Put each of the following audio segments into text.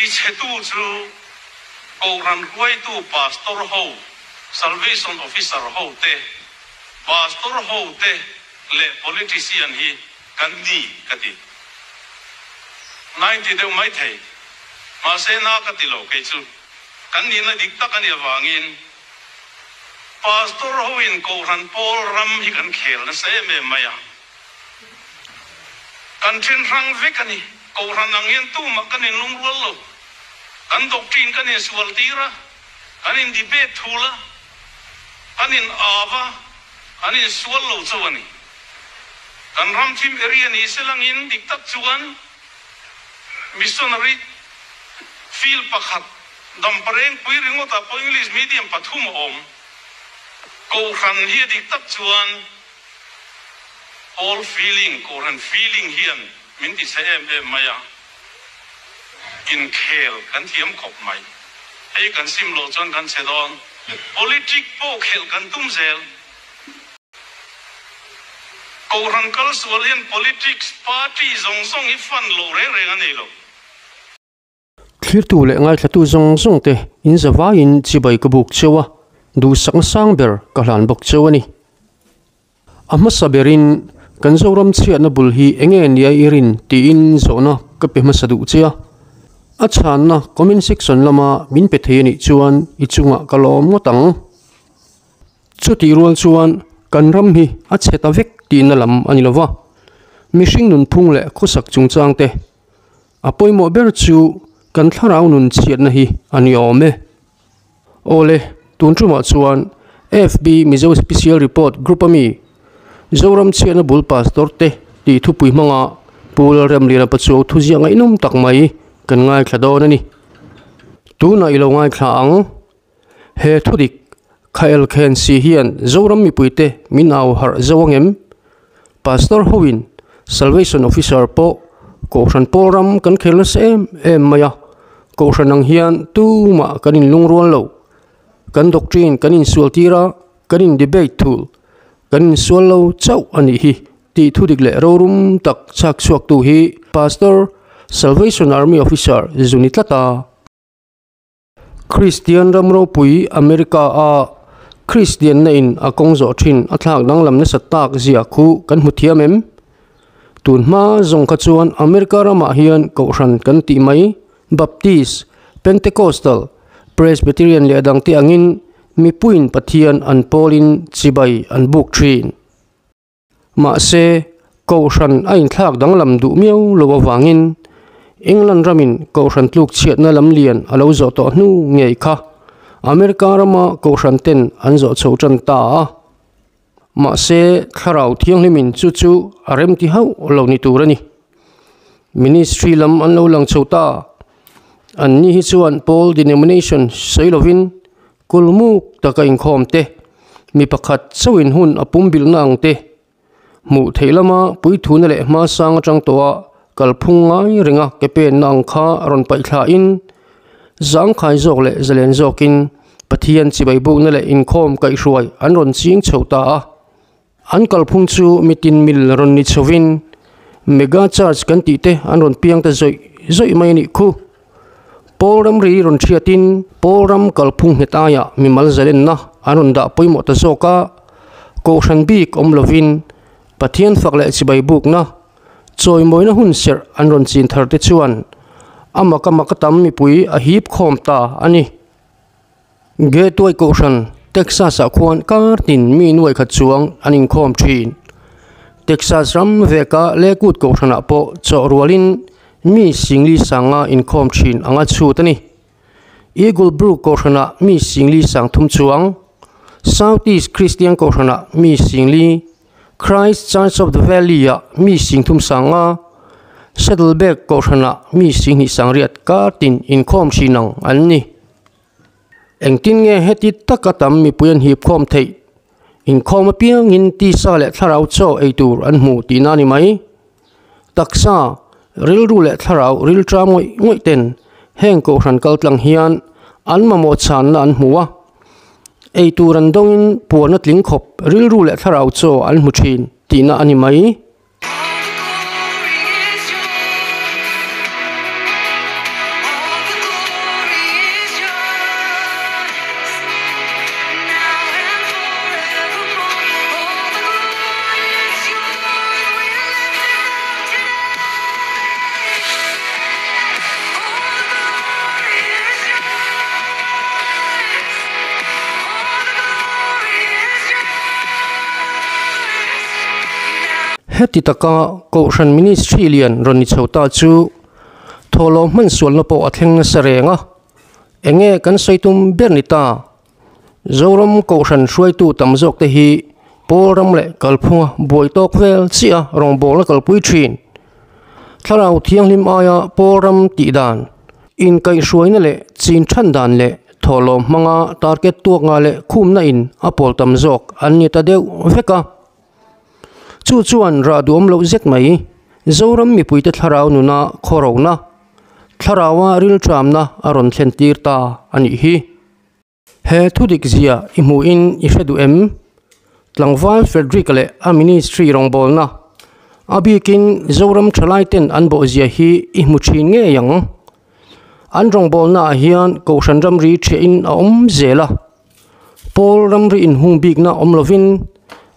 Tichhetu chu Kohhran hruaitu Pastor ho, Salvation Officer ho te, Pastor ho te leh Politician hi kan ni ka ti. 90 deuh maithei. Mahse na ka ti lo kei chu. Kan nihna dik tak a nih avangin Pastor ho in Kohhran pawl ram hi kan khel nasa em em mai a. Kan then hrang vek a ni. Kohhran ang hian tumah kan inlungrual lo. Kan doctrine kan insual tir a, kan in debate thul a, kan in au a, kan insual lo chauh a ni. Kan ram thim area ni se langin dik tak chuan missionary field pakhat dampareng pui ringawtah pawh English medium pathum a awm. Kohhran hi a dik tak chuan Pawl feeling, Kohhran feeling hian min ti chhe em em mai a, inkhel kan thiam khawp mai. Hei kan sim loh chuan kan chhe dawn. Politic pawh khelh kan tum zel. Kohhran kal sual hian politics party zawng zawng hi fund loh reng reng a nei lo. Thlirtu leh ngaithlatu zawng zawng te in zavaiin chibai ka buk cheu a, duhsakna sang ber ka hlan bawk cheu a ni. A hmasa berin kan Zoram chhiatna bul hi enge nia i rin tiin zawhna ka pe hmasa duh che a. A chhanna comment section lama min pe thei a nih chuan i chungah ka lawm ngawt ang. Chutih rual chuan kan ram hi a chhe ta vek tihna lam a ni lova, mihring nunphung leh khawsak chungchang te A pawimawh ber chu kan thlarau nun chhiatna hi a ni awm e. Awle, tun tumah chuan FB Mizo Special Report Group ami Zoram chhiatna bul Pastor te tih thupui hmanga Pu Lalremliana Pachuau thuziah ngaihnawm tak mai kan ngaithla dawn a ni. Tunah i lo ngaithla ang. He thudik Khael Khensi hian Zoram mipuite min au harh zo angem? Pastor hoin Salvation Officer pawh Kohhran pawl ram kan khel nasa em em mai a, Kohhran ang hian tumah kan inlungrual lo. Kan doctrine kan insual tir a, kan in debate thul, kan insual lo chauh a nih hi tih thudik leh rorum tak chhak chhuaktu hi Pastor Salvation Army Officer zu ni tlat a. Kristian ram ropui America a Kristianna in a kawng zawh thin a thlak danglam nasa tak zia khu kan hmu thiam em? Tun hma zawng kha chuan America ramah hian Kohhran kan tih mai Baptist, Pentecostal, Presbyterian leh dangte angin mipuiin Pathian an pawlin chibai an buk thin. Mahse, Kohhran a inthlak danglam duh miau lo avangin England ramin Kohhran tluk chhiatna lam lian a lo zawh tawh hnu ngei kha America rama Kohhran ten an zawh chho tan ta a. Mahse, Thlarau Thianghlimin chu chu a remti hauh lo ni tur a ni. Ministry lam an lo lang chho ta. Anni hi chuan Pawl denomination sawi lovin Kulmuk taka inkhawm te, mi pakhat chauhin hun a pumbilhna ang te, hmuh theih lama puithuna leh hma sang atang tawha kalphung ngai renga ke penna ang kha rawn paih thlahin, zangkhai zawk leh zalen zawkin Pathian chibai bukna leh inkhawm kaihhruai an rawn ching chho ta a. An kalphung chu mitin mil rawn ni chhovin mega church kan tih te an rawn piang ta zawih zawih mai a nih khu. Pawl ramri rawn hriatin pawl ram kalphung nghet aiah mimal zalenna an rawn dah pawimawh ta zawk a, kohhran bik awm lovin Pathian fak leh chibai bukna chawimawina hun serh an rawn chin thar te chuan a mak a mak a tam mipui a hip khawm ta a ni. Gateway Kohhran, Texas-ah khuan kar tin mi nuai khat chuang an inkhawm thin. Texas ram veka Lakewood Kohhranah pawh chawh rualin mi singli sanga inkhawm thin anga chhut a ni. Eagle Brook Kohhranah mi singli sang thum chuang, Southeast Christian Kohhranah mi singli, Christ Church of the Valley-ah mi sing thum sanga, Saddleback Kohhranah mi singhnih sangriat kar tin inkhawm thin ang an ni. Engtin nge heti taka tam mipui an hip khawm theih? Inkhawm apiangin tisa leh thlarau chaw ei tur an hmu tihna a ni mai. Taksa, rilru leh thlarau rilṭa ngawih ngawih ten heng kohhran kaltlang hian an mamawh chhanna an hmu a. Ei tur an dawngin puan a tling khawp rilru leh thlarau chaw an hmu ṭhin tihna a ni mai. Heti taka Kohhran Ministry lian rawn ni chho ta chu thawhlawm hman sualna pawh a thleng nasa reng a, enge kan sawi tum ber ni ta? Zoram Kohhran hruaitu tam zawk te hi pawl ram leh kalphunga buai tawk vel chiah a rawngbawlna kalpui thin. Thlarau thianghlim aia pawl ram tih dan, inkaihhruaina leh chin than dan leh thawhlawm hmanga target tuak nga leh khumna in a pawl tam zawk an ni ta deuh vek a. Chu chuan rah duhawm loh zet mai, Zoram mipuite thlarau nuna khawrona, thlaraua rilṭamna a rawn thlen tir ta a nih hi. He thudik zia i hmuhin i hre duh em? Tlangval Frederick leh a ministry rawngbawlna, a bikin Zoram ṭhalaiten an bawhzia hi i hmu ṭhin ngei ang. An rawngbawlnaah hian Kohhran ramri ṭhiahin a awm zel a. Paul ramri inhung bikna awm lovin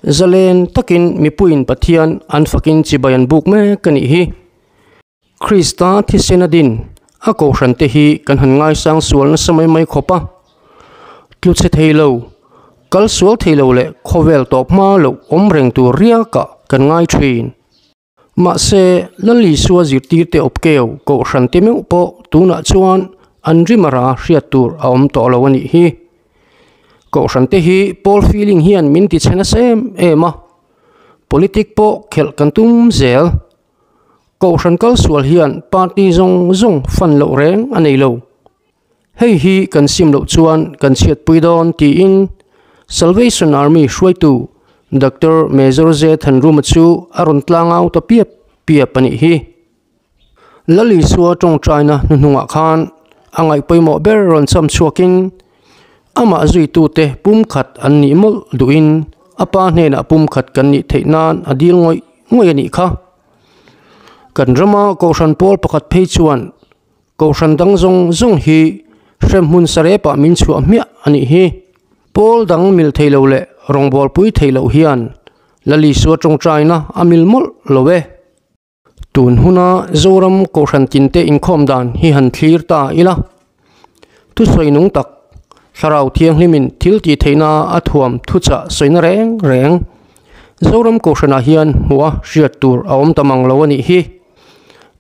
zalen takin mipuiin Pathian an fakin chibai an buk mek a nih hi. Krista thisen a din a kohhran te hi kan han ngaisang sual nasa mai mai khawp a. Tlu chhe thei lo, kal sual thei lo leh khawvel tawp hma loh awm reng tur riakah kan ngai thin. Mahse, Lal Isua zirtirte awpkeu kohhran te meuh pawh tunah chuan an rimara hriat tur a awm tawh lo a nih hi. Kohhran te hi Paul feeling hian min ti chhe nasa em em a, politic pawh khelh kan tum zel. Kohhran kal sual hian party zawng zawng fan loh reng a nei lo. Hei hi kan sim loh chuan kan chhiatpui dawn tiin Salvation Army hruaitu Doctor Major J Thanruma chu a rawn tlangau ta piap piap a nih hi. Lal Isua tawngtaina hnuhnungah khan a ngaihpawimawh ber rawn cham chhuakin amah zuitute pumkhat an nih mawlh duhin a pa hnenah pumkhat kan nih theih nan a dil ngawih ngawih a nih kha. Kan rama Kohhran pawl pakhat phei chuan Kohhran dang zawng zawng hi hremhmun sarepah min chhuah hmiah a nih hi. Pawl dang mil thei lo leh rawngbawlpui thei loh hian Lal Isua tawngtaina a mil mawlh lo e. Tun huna Zoram Kohhran tinte inkhawm dan hi han thlir ta ila. Thusawi nung tak, Thlarau Thianghlimin thil tih theihna a thuam thuchah sawina reng reng Zoram Kohhranah hian hmuh a hriat tur a awm ta mang lo a nih hi.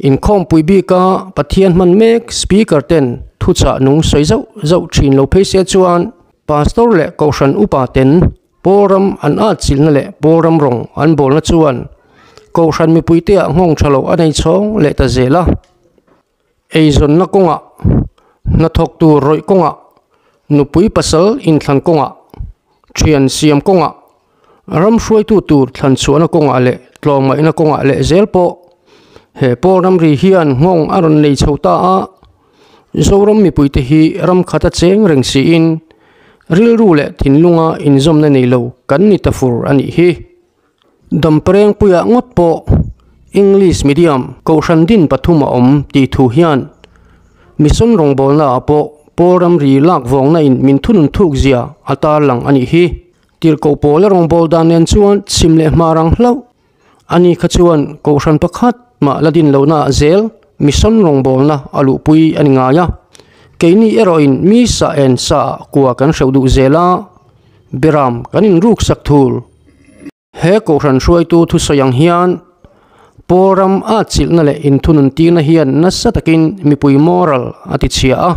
Inkhawmpui bika Pathian hman mek Speaker ten thuchah nung sawi zauh zauh thin lo phei se chuan Pastor leh Kohhran upa ten Pawlram an atchilhna leh Pawlram rawng an bawlna chuan Kohhran mipuiteah nghawng tha lo a nei chhawng leh ta zel a. Eizawnna kawngah, hnathawk tur rawih kawngah, nupui pasal inthlan kawngah, thian siam kawngah, ram hruaitu tur thlan chhuahna kawngah leh tlawmngaihna kawngah leh zel pawh he pawl ramri hian nghawng a rawn nei chho ta a. Zoram mipuite hi ram khata cheng reng siin rilru leh thinlunga inzawmna nei lo kan ni ta fur a nih hi. Damparengpuiah ngawt pawh English medium Kohhran din pathum a awm tih thu hian Mission rawngbawlnaah pawh Pawl ramri lak vawngna in min thunun thuk zia a tarlang a nih hi. Tirhkoh pawla rawngbâwl dan nen chuan chhim leh hma rang hlauh a ni kha chuan Kohhran pakhat mah la din lohnaah zel Mission rawngbawlna a luhpui a ni ngai a. Keini erawhin mi sa en sa ah kua kan hreuh duh zel a, Beram kan inruksak thul. He Kohhran hruaitu thusawi ang hian Pawl ram a chilhna leh inthunun tirna hian nasa takin mipui moral a ti chhia a.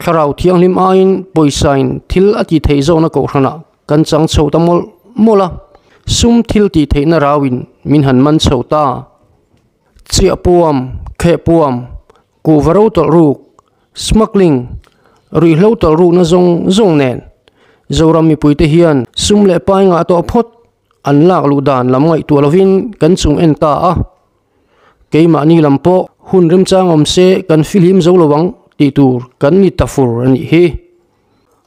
Thlarau thianghlim aiin pawisain thil a tih theih zawkna Kohhranah kan chang chho ta mawlh mawlh a, sum thil tih theihna rauin min han man chho ta. Chiah puam, kheh puam, kuhva ro tawlh ruk, Smuggling, ruihhlo tawlh rukna zawng zawng nen Zoram mipuite hian sum leh pai ngah tawh phawt an lak luh dan lam ngaihtuah lovin kan chung en ta a. Keimahni lam pawh hun remchang awm se kan fihlim zo lo ang tih tur kan ni ta fur a nih hi.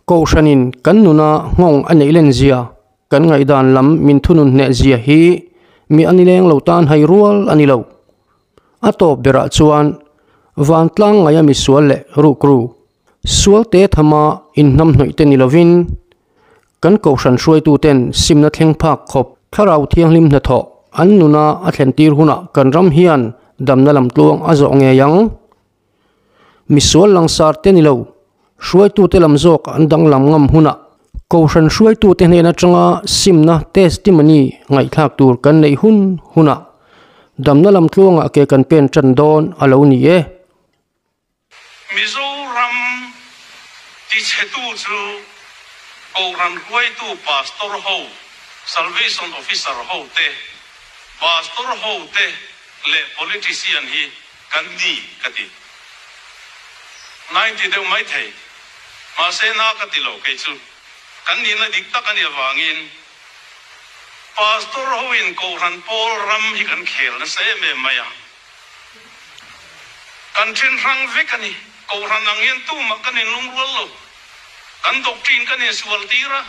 Kohhranin kan nuna nghawng a neih len zia, kan ngaihdan lam min thunun hneh zia hi mi a nileng lo tan hai rual a ni lo. A tawp berah chuan vantlang ngaia misual leh rukru, sual te thama inhnamhnawih te ni lovin kan kohhran hruaituten simna thleng phak khawp thlarau thianghlim hnathawh an nuna a thlentir hunah kan ram hian damna lamtluang a zawh ngei ang. Misual langsar te ni lo, hruaitute lam zawk an danglam ngam hunah. Kohhran hruaitute hnen atanga simna testimony ngaihthlak tur kan neih hun hunah damna lam tluangah ke kan pen tan dawn a lo ni e. Mizoram tichhetu chu Kohhran hruaitu Pastor ho, Salvation Officer ho te, Pastor ho te leh Politician hi kan ni ka ti. 90 deuh mai thei. Mahse na ka ti lo kei chu. Kan nihna dik tak a nih avangin Pastor ho in Kohhran pawl ram hi kan khel nasa em em mai a. Kan then hrang vek a ni. Kohhran ang hian tumah kan inlungrual lo. Kan doctrine kan insual tir a,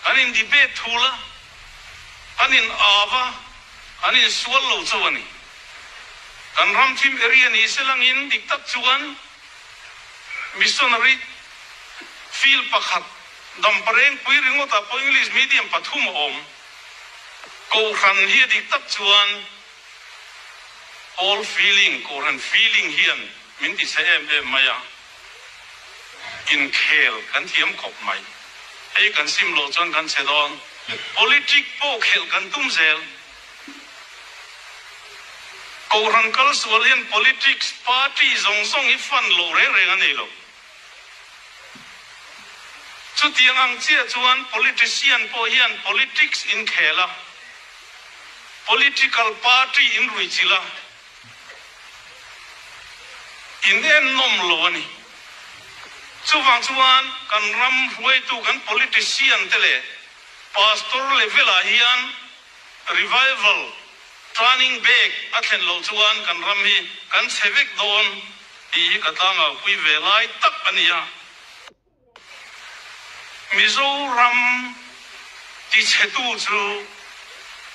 kan in debate thul a, kan in av a, kan insual lo chauh a ni. Kan ram thim area ni se langin dik tak chuan missionary field pakhat dampareng pui ringawtah pawh English medium pathum a awm. Kohhran hi a dik tak chuan Pawl feeling, Kohhran feeling hian min ti chhe em em mai a, inkhel kan thiam khawp mai. Hei kan sim loh chuan kan chhe dawn. Politic pawh khelh kan tum zel. Kohhran kal sual hian politics party zawng zawng hi fund loh reng reng a nei lo. Chutiang ang chiah chuan politician pawh hian politics inkhel a, political party in ruihchilh a, in ennawm lo a ni. Chuvang chuan kan ram hruaitu kan politician te leh pastor level ah hian revival turning back a thlen loh chuan kan ram hi kan chhe vek dawn tih hi ka tlangau pui ve lai tak a ni a. Mizoram tichhetu chu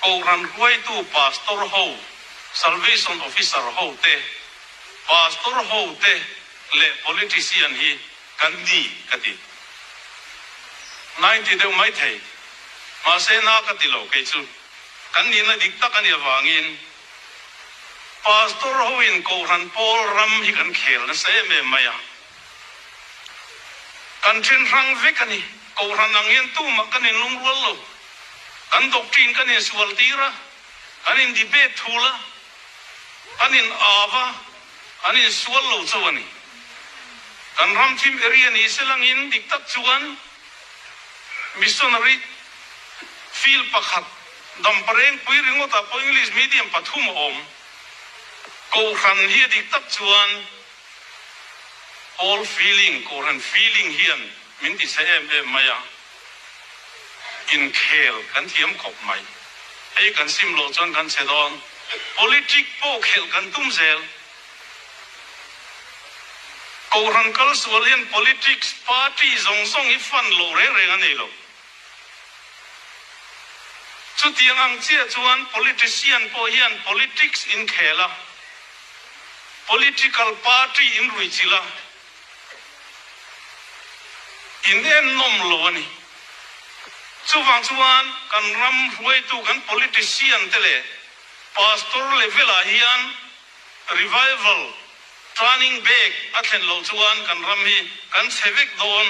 Kohhran hruaitu Pastor ho, Salvation Officer ho te, Pastor ho te leh Politician hi kan ni ka ti. 90 deuh mai thei. Mahse na ka ti lo kei chu. Kan nihna dik tak a nih avangin Pastor ho in Kohhran pawl ram hi kan khel nasa em em mai a. Kan then hrang vek a ni. Kohhran ang hian tumah kan inlungrual lo. Kan doctrine kan insual tir a, kan in debate thul a, kan in av a, kan insual lo chauh a ni. Kan ram thim area ni se langin dik tak chuan missionary field pakhat dampareng pui ringawtah pawh English medium pathum a awm. Kohhran hi a dik tak chuan Pawl feeling, Kohhran feeling hian min ti chhe em em mai a, inkhel kan thiam khawp mai. Hei kan sim loh chuan kan chhe dawn. Politic pawh khelh kan tum zel. Kohhran kal sual hian politics party zawng zawng hi fund loh reng reng a nei lo. Chutiang ang chiah chuan politician pawh hian politics inkhel a, political party in ruihchilh a, in ennawm lo a ni. Chuvang chuan kan ram hruaitu kan politician te leh pastor level ah hian revival turning back a thlen loh chuan kan ram hi kan chhe vek dawn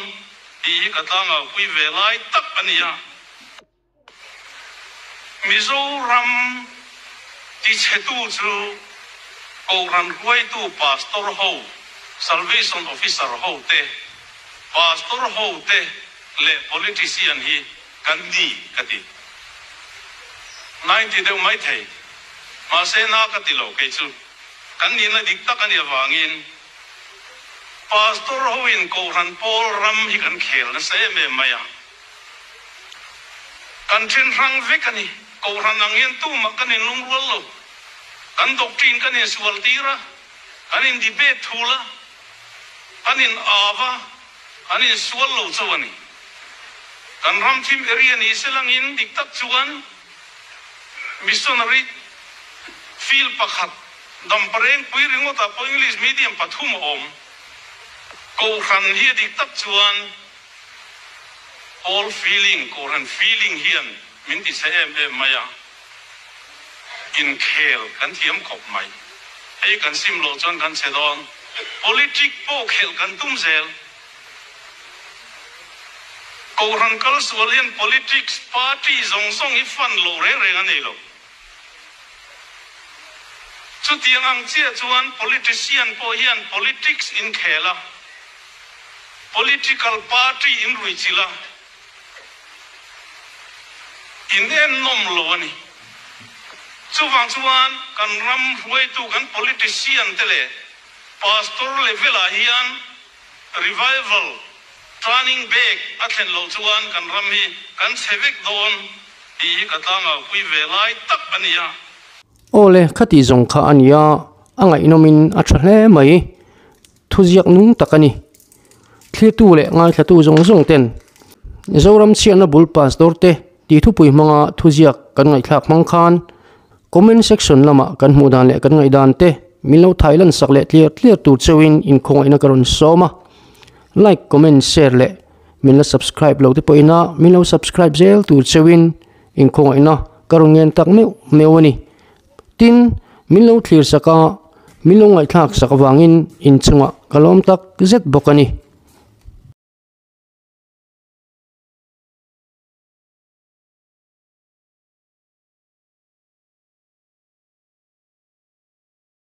tih hi ka tlangau pui ve lai tak a ni a. Mizoram tichhetu chu Kohhran hruaitu Pastor ho, Salvation Officer ho te, Pastor ho te leh Politician hi kan ni ka ti. 90 deuh mai thei. Mahse na ka ti lo kei chu. Kan nihna dik tak a nih avangin Pastor ho in Kohhran pawl ram hi kan khel nasa em em mai a. Kan then hrang vek a ni. Kohhran ang hian tumah kan inlungrual lo. Kan doctrine kan insual tir a, kan in debate thul a, kan in av a, kan insual lo chauh a ni. Kan ram thim area ni se langin dik tak chuan missionary field pakhat dampareng pui ringawtah pawh English medium pathum a awm. Kohhran hi a dik tak chuan Pawl feeling, Kohhran feeling hian min ti chhe em em mai a, inkhel kan thiam khawp mai. Hei kan sim loh chuan kan chhe dawn. Politic pawh khelh kan tum zel. Kohhran kal sual hian politics party zawng zawng hi fund loh reng reng a nei lo. Chutiang ang chiah chuan politician pawh hian politics inkhel a, political party inruichilh a, in ennawm lo a ni. Chuvang chuan kan ram hruaitu kan politician te leh pastor level ah hian revival turning back a thlen loh chuan kan ram hi kan chhe vek dawn tih hi ka tlangau pui ve lai tak a ni a. Aw le, khati zawng kha a nia, a ngaihnawmin a tha hle mai. Thuziak nung tak a ni. Thlirtu leh ngaithlatu zawng zawng ten Zoram chhiatna bul pastor te tih thupui hmanga thuziak kan ngaihthlak hmang khan comment section lamah kan hmuh dan leh kan ngaihdan te min lo thai lan sak leh tliar tliar tur cheuhin inkhawngaihna ka rawn sawm a. Like, comment, share leh min la subscribe lo te pawhin a min lo subscribe zel tur cheuhin inkhawngaihna ka rawn ngen tak meuh meuh a ni. Tin, min lo thlir sak a, min lo ngaihthlak sak avangin inchungah ka lawm tak zet bawk a ni.